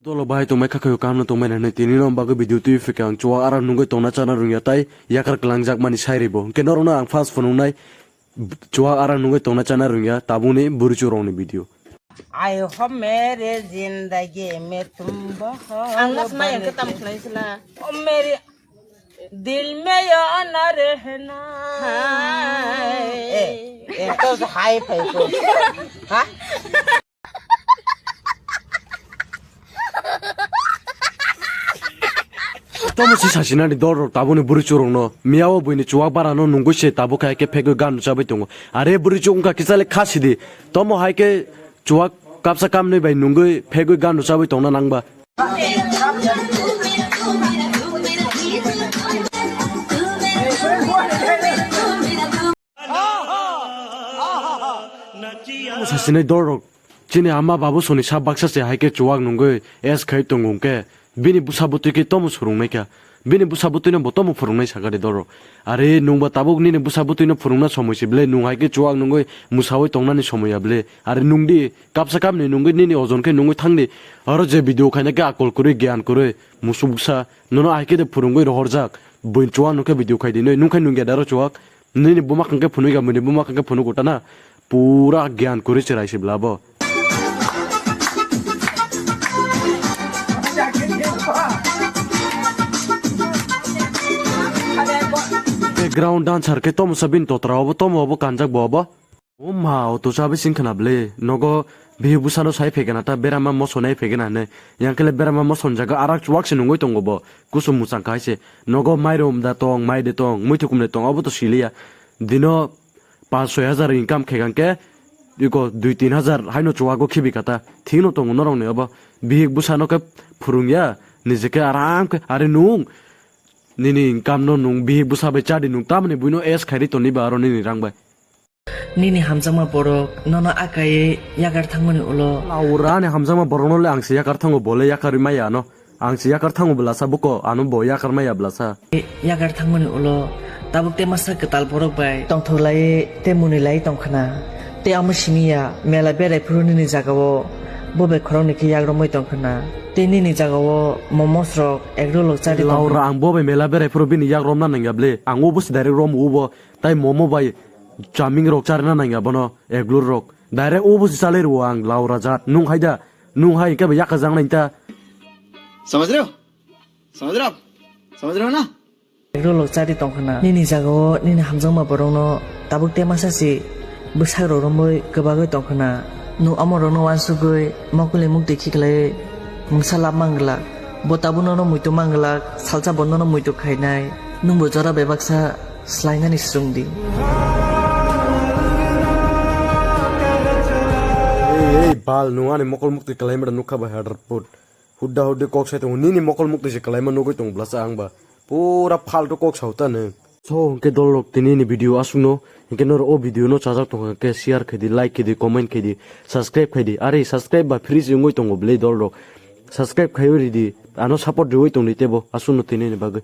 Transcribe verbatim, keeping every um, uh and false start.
Tolo bahai tongmai kha khayo, kaham no tongmai nai hinwi tini no bagwi video twi phikha ang chuwak arang nungwi tongna chana rwngya tai yakar kwlangjak mani sai ribo. Hwnkhe norok no ang first phunuknai chuwak arang nungwi tongna chana rwngya tabukni bwrwi chwrwngni video. Ai ho mere zindagi mein tum bahar Ang nas mai ang bane katam de. Khlai sila. O mere dil mein yo na rehna. Hai. Eh, eh, to hai phai ko. Ha? Tomo si sasinani dol rok tabukni bwrwi chwrwngno. Miyao buini chuwak barano nungwi se tabuk hai khe phegwi gan rwchabwi tongo. Are bwrwi chwng wngkha kisa le kha sidi. Tomo hai khe chuwak kapsa kamnwi bai nungwi phegwi gan rwchabwi tongna nangba. Sasinai dol rok. Chini ama babu soni sa baksa se hai khe chuwak nungwi es khai tongo hwnkhe bini bwsa bwtwi khe tomo swrwngnaikha. Bini bwsa bwtwino bo tomo phwrwngnai sakha de dol rok. Are nungba tabuk nini bwsa bwtwino phwrwngna somoi se ble, nung hai khe chuwak nungwi mwsawi tongnani somoi ya ble. Are nungdi kapsa kamni nungwi nini ojon khe nungwi thangdi. Oro je video khaina khe akol kwrwi, giyan kwrwi, musuk bwsa nono hai khe de phwrwngwi rohorjak. Buini chuwak nung khe video khai di nwi, nung khai nungya daro chuwak. Nini buma kangke phunui ga, mini buma kangke phunuk utana. Pura gyan kuri cherai si bla bo. Background dancer ke tomo sabin totra obo, tomo obo kanjak bo obo. O ma, o to chabi sing khna ble. Nogo Bihik bwsano sai phegena ta berama moso nai phegena hinwi. Yang khe le berama moso ni jaga arak chuwak se nungwi tongo bo. Kusum mwchang khai se. Nogo mairum da tong, mai de tong, muithukum de tong, obo to siliya. Dino panch soi hajar income khe gang khe, iko dui tin hajar haino chuwago khibi kata. Thik no tongo norok ni obo. Bihik bwsano khe phwrwngya, nijikhe aram khe, are nung. Nini income no nung bihik bwsa bai chadi nung, tamoni buino es khairi toni ba aro nini rang bai. Nini hamjakma borok nono akai yakar thangmani ulo. Laura ni hamjakma borok no le ang se yakar thango, bo le yakar maya ano. Ang se yakar thango bwlasa buko, ano bo yakar maya bwlasa. Yakar thangmani ulo tabuk te masa kwtal borok bai tongthok lai te muni lai tong khna. Te amo simi ya mela berai phuru nini jaga o bo bai khorok ni khe yak romwi tong khna. Te nini jaga o momos rok, egg roll rok chari tong khna. Laura ang bo bai mela berai phuru bini yak romna nangya ble. Ang o bo se direct rom o bo. Tai momo bai chaming rok charna nangya bono, egg roll rok. Direct o bo se chalai rwo ang Laura jat. Nung hai da, nung hai khe bai yakajak nai ta. समझ रहे हो? समझ रहे हो आप? समझ रहे हो ना? Egg roll rok chari tong khna. Nini jaga o nini hamjakma borok no tabuk te masa si bwsak rok romwi kwbagwi tong khna. Nung omo rok no uansugwi mokol ni mukti khiklai mungsa lab manglak. Bo tabuk nono muitu manglak, salsa bo nono muitu khainai. Nungbo jora bebaksa slainani swrwngdi. Ei, ei, bal, nung ani mokol mukti kalaimada nukha bai hadar put. Hudda huddi kok sai tongo, nini mokol mukti se kalaima nugwi tongo bwlasa ang ba. Pura faltu kok sao ta nung. So, hwnkhe dol rok tini ni video aswk no, hwnkhe norok o video no chajak tongkha hwnkhe share khaidi, like khaidi, comment khaidi, subscribe khaidi. Are subscribe ba free se wngwi tongo bwlai dol rok. Subscribe khaiwi ridi, ano support riwi tongdi tebo, aswk no tini ni bagwi.